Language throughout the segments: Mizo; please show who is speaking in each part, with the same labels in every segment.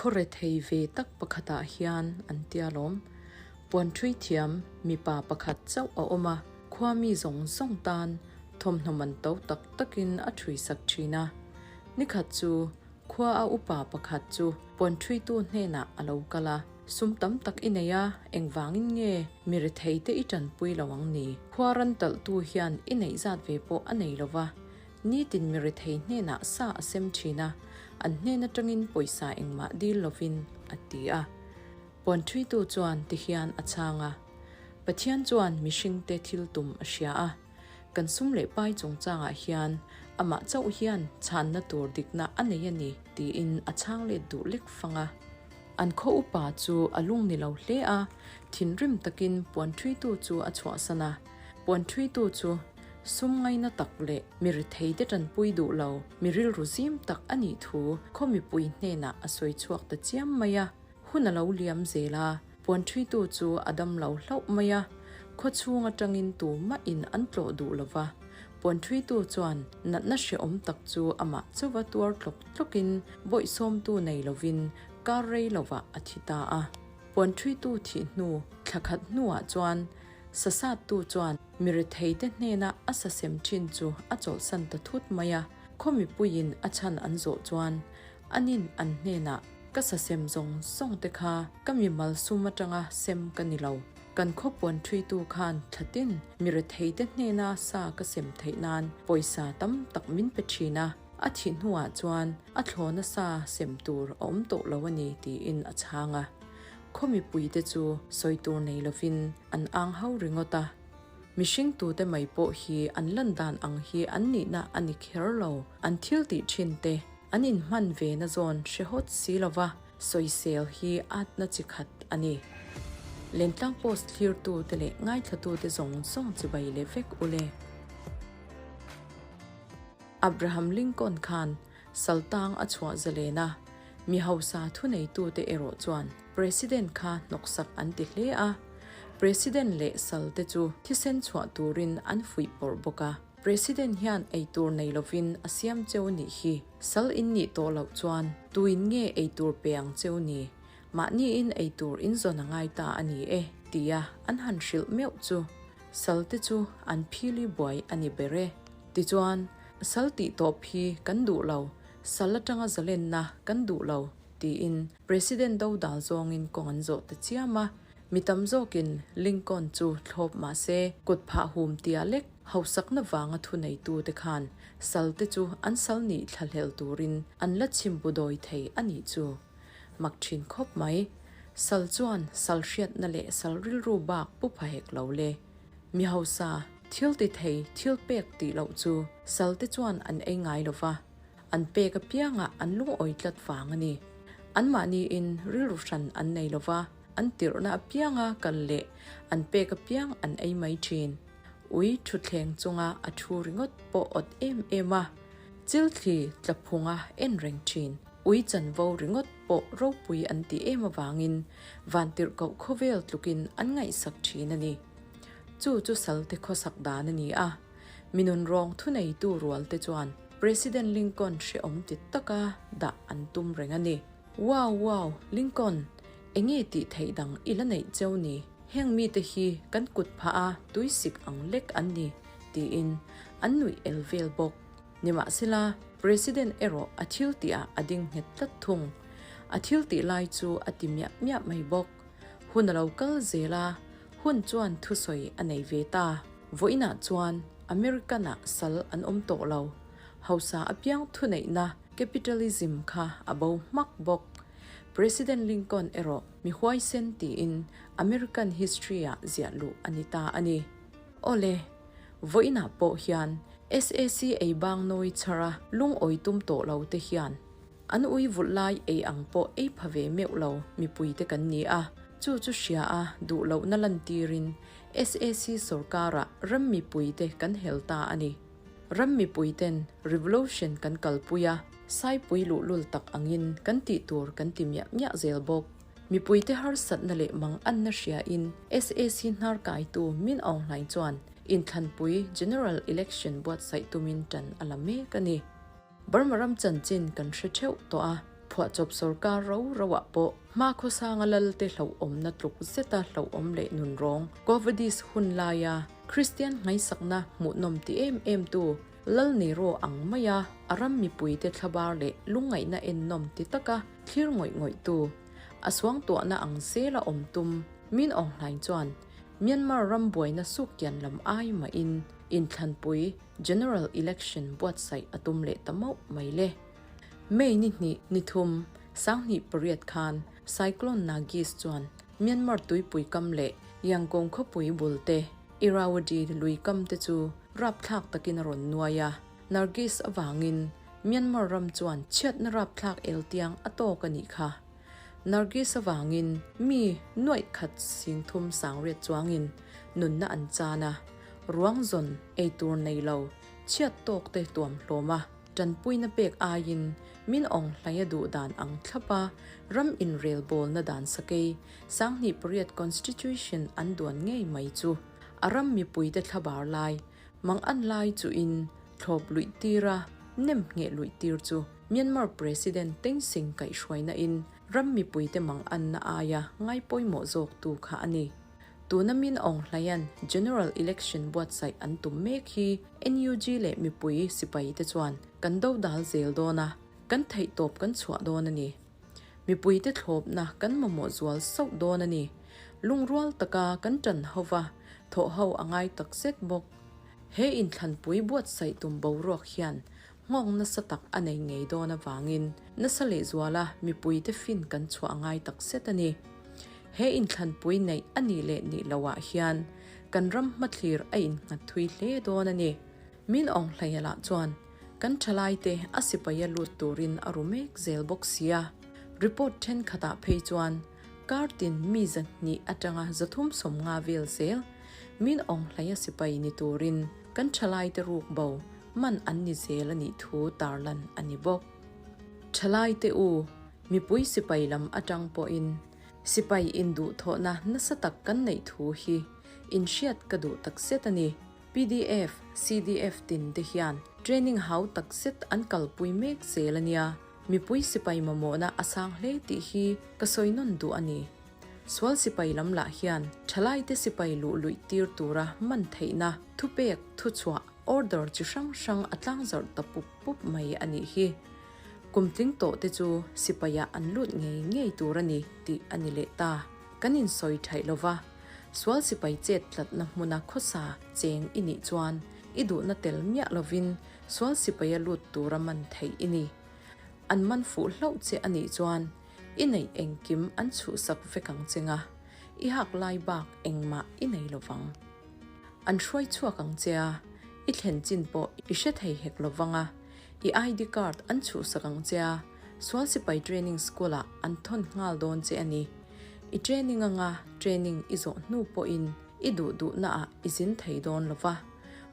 Speaker 1: Khaw rethei ve tak pakhatah hian an tia lawm. Puan ṭhui thiam mipa pakhat chauh a awm a, khua mi zawng zawng tan thawmhnaw man to tak takin a ṭhui sak ṭhin a. Nikhat chu khua a upa pakhat chu puan ṭhuitu hnenah a lo kal a, Sum tam tak i nei a, engvangin nge mi rethei te i ṭanpui lo ang ni? Khua ran talhtu hian i neih zat ve pawh a nei lo va, Nitin mi rethei hnenah sa a sem thin a, an hnen atangin pawisa engmah dil lovin, a ti a. Puanthuitu chuan tihian a chhang a, Pathian chuan mihringte thil tum a hria a, kan sum leh pai chungchangah hian amah chauh hian chhanna tur dikna a nei a ni, tiin a chhang let duh lek fang a. An khaw upa chu a lung ni lo hle a, thinrim takin puanthuitu chu a chhuahsan a. Puanthuitu chu sum ngaina tak leh mi retheite tanpui duh lo, mi rilru zim tak a nih thu khaw mipui hnenah a sawi chhuak ta chiam mai a. Hun a lo liam zel a, puanthuitu chu a dam lo hlauh mai a, khaw chhung atangin tumah in an tlawh duh lo va. Puanthuitu chuan natna hrehawm tak chu amah chauva tuar tlawk tlawkin bawihsawmtu nei lovin kar rei lovah a thi ta a. Puanthuitu thih hnu thla khat hnuah chuan Sasattu chuan mi retheite hnena a sasem thin chu a chawlhsan ta thut mai a, khaw mipuiin a chhan an zawh chuan anin an hnenah, Ka sasem zawng zawng te kha ka mi malsum atanga sem ka ni lo, kan khaw puan thuitu khan thlatin mi retheite hnena sa ka sem theih nan pawisa tam tak min pe thin a, a thih hnuah chuan a thlawna sa sem tur a awm tawh lo a ni tiin a chhang a. Khaw mipuite chu sawi tur nei lovin an ang ho ringawt a. Mihring tute mai pawh hi an lan dan ang hi an nihna a ni kher lo, an thil tih thin te, an inhman ve na zawn hre hawt si lova sawisel hi atna chi khat a ni. Lentlang Post thlirtute leh ngaithlatute zawng zawng chibai leh vek u le. Abraham Lincoln khan Saltang a chhuah zalen a, mi hausa thuneitute erawh chuan President kha hnawksak an ti hle a, President leh sal te chu thisen chhuah turin an fuih pawrh bawk a. President hian eitur nei lovin a siam cheu nih hi, sal in nih tawh loh chuan tuin nge eitur pe ang cheu ni, mahniin eitur in zawn a ngai ta a ni e, tia an han hrilh meuh chu sal te chu an phili buai a ni ber e. Tichuan, Sal tih tawp hi kan duh lo, sal atanga zalenna kan duh lo, tiin President dodal zawngin kawng an zawh ta chiam a. Mi tam zawkin Lincoln chu thlawp mah se, kut phah hum tia lek hausakna vanga thuneitute khan salte chu an sal nih thlahlel turin an la chhimbu dawi thei a nih chu. Mak thin khawp mai. Sal chuan sal hriatna leh sal rilru bak pu pha hek lo le. Mi hausa, thil ti thei, thil pek tih loh chu sal te chuan an ei ngai lo va, an pek apiangah an lungawi tlat vang a ni. Anmahniin rilru hran an nei lo va, an tirhna apianga kal leh an pek apiang an ei mai thin. Ui thutthleng chunga a thu ringawt pawh awt em em a, chilthli tla phunga en reng thin. Ui chanvo ringawt pawh ropui an ti em avangin vantirhkoh khawvel tlukin an ngaihsak thin a ni. Chu chu salte khawsak dan a ni a. Mi nunrawng thuneitu rualte chuan President Lincoln hrehawm ti taka dah an tum reng a ni. Wow wow, Lincoln, enge tih theih dang i la neih cheu ni? Heng mite hi kan kut phah a tuisik ang lek an ni, tiin an nuih el vel bawk. Nimahsela, President erawh a thil tihah a ding nghet tlat thung. A thil tih lai chu a ti miah miah mai bawk. Hun a lo kal zel a, hun chuan thusawi a nei ve ta. Vawiinah chuan American-ah sal an awm tawh lo. Hausa apiang thuneihna capitalism kha a bo hmak bawk. President Lincoln erawh mi huaisen tiin American history-ah ziah luh a ni ta a ni. Awle, vawiinah pawh hian SAC ei bang nawi chhar a lungawi tum tawh lo te hian an ui vulh lai ei ang pawh ei pha ve meuh lo mipui te kan ni a, chu chu hria a duh lohna lantirin SAC sorkarah ram mipui te kan hel ta a ni. Ram mipui ten revolution kan kalpui a, saipui luhlul tak angin kan tih tur kan ti miah miah zel bawk. Mipuite harsatna leh manganna hriain SAC hnar kaitu Min Aung Hlaing chuan inthlanpui General Election buatsaih tumin tan a la mek a ni. Burma ram chanchin kan hre theuh tawh a. Phuahchawp sorkar ro roah pawh hmakhawsanga lalte hlauhawmna tluk zeta hlauhawm leh nunrawng Covidis hun laia Kristian ngaihsakna hmuhnawm ti em em tu Lal Nero ang maia a ram mipuite thlabar leh lungngaihna ennawm ti taka thlir ngawih ngawih tu a suangtuahna ang zela awm tum Min Aung Hlaing chuan Myanmar ram buaina sukkian lam ai mahin inthlanpui General Election buatsaih a tum leh ta mauh mai le. May ni hnih ni thum, 2008 khan Cyclone Nargis chuan Myanmar tuipui kam leh Yangon khawpui bul te, Irrawaddy lui kam te chu rapthlak takin a rawn nuai a. Nargis avangin Myanmar ram chuan chhiatna rapthlak eltiang a tawk a nih kha. Nargis avangin mi nuaih khat singthum sangriat chuangin nunna an chan a, ruang zawn ei tur nei lo chhiat tawk te tuam hlawm a, tanpuina pek aiin min awng hlaia duh dan ang thlap a, ram inrelbawlna dan sakei 28 Constitution an duan ngei mai chu a ram mipuite thlabar lai mang an lai chuin thlawp luih tir a, nem ngheh luih tir chu Myanmar President Thein Sein kaihhruaina in ram mipuite mang anna aia ngai pawimawh zawk tu kha a ni. Tuna Min Aung Hlaing General Election buatsaih an tum mek hi NUG leh mipui sipai te chuan kan do dal zel dawn a, kan theihtawp kan chhuah dawn a ni. Mipuite thlawpna kan mamawh zual sauh dawn a ni. Lungrual taka kan tan ho va, thawh ho a ngai takzet bawk. He inthlanpui buatsaih tum boruak hian nghawng nasa tak a nei ngei dawn avangin nasa lehzuala mipuite fin kan chhuah a ngai takzet a ni. He inthlanpui neih a nih leh nih loah hian kan ram hmathlir a innghat thui hle dawn a ni. Min Aung Hlaing lah chuan kan thalaite a sipaia lut turin a ru mek zel bawk sia. Report thenkhatah phei chuan kar tin mi 200 atanga 350 vel zel Min Aung Hlaing sipai ni turin kan thalaite ruk bo man an ni zel a nih thu tarlan a ni bawk. Thalaite u, mipui sipai lam atang pawhin sipai induhthawhna nasa tak kan neih thu hi inhriat ka duh takzet a ni. Pdf, CDF tin te hian training hau tak zet an kalpui mek zel a nia. Mipui sipai mamawhna a sang hle tih hi ka sawi nawn duh a ni. Sual sipai lam lah hian thalaite sipai luh luih tir tura man theihna thupek, thuchhuah, order chi hrang hrang a tlangzarh ta pup pup mai a nih hi. Kum tling tawh te chu sipaiah an lut ngei ngei tur a ni tih a ni leh ta. Kan insawi thaih lova. Sual sipai chet tlatna hmuna khawsa cheng i nih chuan i duhna tel miah lovin sual sipaia lut tura man theih i ni. An man fuh hlauh che a nih chuan i neih engkim an chhuhsak vek ang che nga, i hak lai bak engmah i nei lovang. An hruai chhuak ang che a, i thlen chin pawh i hre thei hek lovang a, i ID card an chhuhsak ang che a, sual sipai training school ah an thawn nghal dawn che a ni. I training anga training i zawh hnu pawhin i duh duhnaah i zin thei dawn lo va,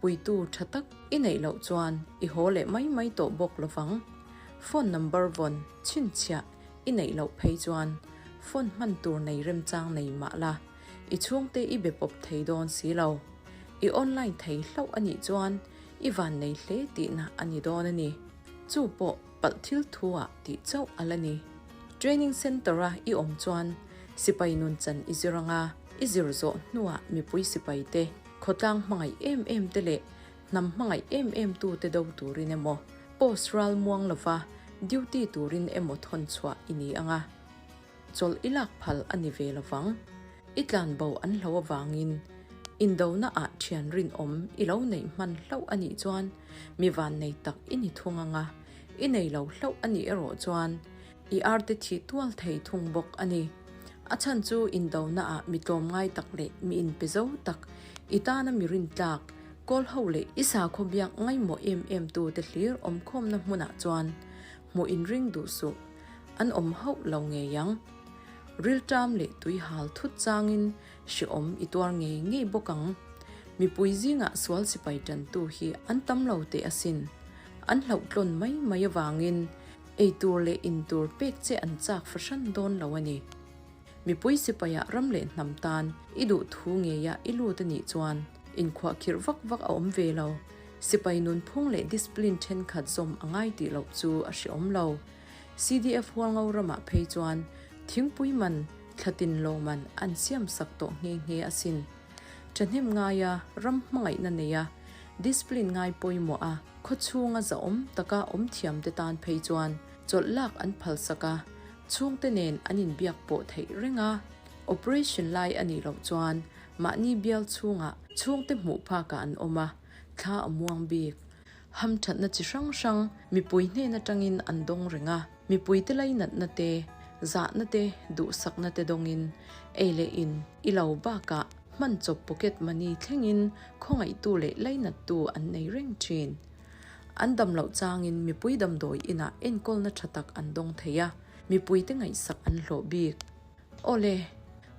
Speaker 1: puitu tha tak i neih loh chuan i haw leh mai mai tawh bawk lo vang. Phone number vawn chhinchhiah i neih loh phei chuan phone hman tur nei remchang nei mah la, i chhungte i be pawp thei dawn si lo. I online thei hlauh a nih chuan i vannei hle tihna a ni dawn a ni. Chu pawh palh thil thu ah tih chauh a la ni. Training Centre a i awm chuan sipai nun chan i zir anga i zir zawh hnuah mipui sipai te, khawtlang hmangaih em em te leh hnam hmangaih em em tu te do turin emaw, post ral muang lova duty turin emaw thawn chhuah i ni anga chawlh i lak phal a ni ve lovang. I tlan bo an hlo avangin indona ah thian rinawm i lo neih hman hlauh a nih chuan mi vannei tak i ni thung anga i nei lo hlauh a nih erawh chuan i arte thih tual thei thung bawk a ni. A chhan chu indona ah mi tlawmngai tak leh mi inpe zo tak, i tana mi rintlak, kawl ho leh i sakhaw biak ngaimawh em em tu te hlir awmkhawmna hmunah chuan hmuh inring duh suh, an awm hauh lo ngei ang. Rilṭam leh tui hal thut changin hrehawm i tuar ngei ngei bawk ang. Mipui zingah sual sipai ṭantu hi an tam lo teh asin. An hlauhtlawn mai mai avangin ei tur leh in tur pek che an chak fahran dawn lo a ni. Mipui sipaiah ram leh hnam tan i duh thu ngeia i lut a nih chuan inkhuahkhirh vak vak a awm ve lo. Sipai nunphung leh discipline ṭhenkhat zawm a ngai tih loh chu a hrehawm lo. CDF Hualngo ramah phei chuan thingpui man thlatin lawman an siam sak tawh nghe nghe asin. Thahnem ngaia ram hmangaihna neia discipline ngai pawimawh a khawchhunga zahawm taka awm thiamte tan phei chuan chawlh lak an phalsak a, chhungte nen an inbiak pawh theih reng a. Operation lai a nih loh chuan mahni bial chhungah chhungte hmuh phakah an awm a, thla a muang bik. Hamthatna chi hrang hrang mipui hnen atangin an dawng reng a, mipuite lainatna te, zahna te, duhsakna te dawngin ei leh in i lo bakah hman chawp pocket money thlengin khawngaihtu leh lainattu an nei reng thin. An dam loh changin mipui damdawi inah enkawlna tha tak an dawng thei a, mipuite ngaihsak an hlawh bik. Awle,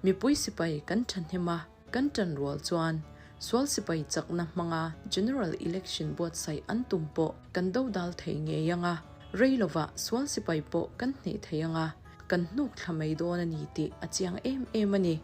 Speaker 1: mipui sipai kan thahnem a, Kan ṭan rual chuan sual sipai chakna hmanga General Election buatsaih an tum pawh kan dodal thei ngei ang a, rei lovah sual sipai pawh kan hneh thei ang a, kan hnuk thla mai dawn a ni tih a chiang em em a ni.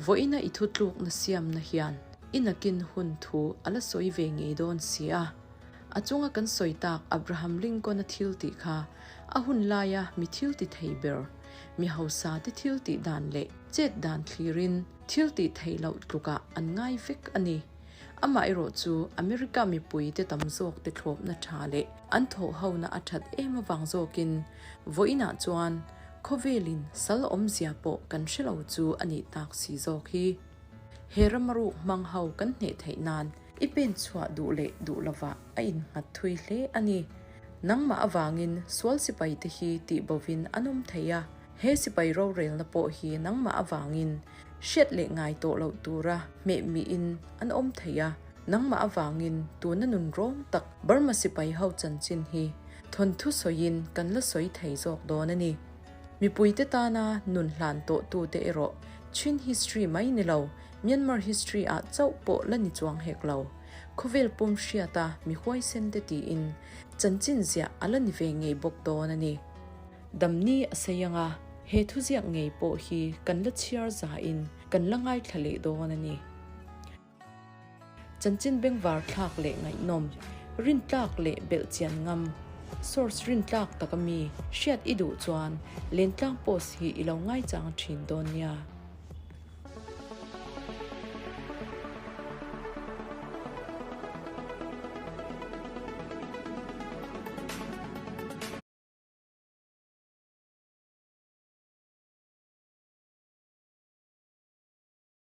Speaker 1: Vawiina i thutlukna siamna hian i nakin hun thu a la sawi ve ngei dawn si a. A chunga kan sawi tak Abraham Lincoln-a thil tih kha a hun laia mi thil ti thei ber, mi hausa te thil tih dan leh chet dan thlirin thil tih theih loh tlukah an ngai vek a ni. Amaherawh chu America mipui te tam zawk te thlawpna tha leh an thawhhona a that em avang zawkin vawiinah chuan khawvelin sal awmzia pawh kan hre lo chu a nih tak si zawk hi. He rama ruk hmang ho kan hneh theih nan I pen chhuah duh leh duh lovah a innghat thui hle a ni. Nangmah avangin sual sipai te hi tih bovin an awm thei a, he sipai rorelna pawh hi nangmah avangin hriat leh ngai tawh loh tura hmeh miin an awm thei a, nangmah avangin tuna nun rawng tak Burma sipai ho chanchin hi thawnthu sawiin kan la sawi thei zawk dawn a ni. Mipuite tana nun hlan tawh tute erawh Chin history mai ni lo, Myanmar history ah chauh pawh la ni chuang hek lo. Khawvel pum hriata mi huaisen te tiin chanchin ziah a la ni ve ngei bawk dawn a ni. Damni a sei ang a, he thuziak ngei pawh hi kan la chhiar zain kan la ngaithla leh dawn a ni. Chanchin bengvar thlak leh ngaihnawm, rintlak leh belhchian ngam, source rintlak taka mi hriat i duh chuan Lentlang post hi i lo ngaichang thin dawn nia.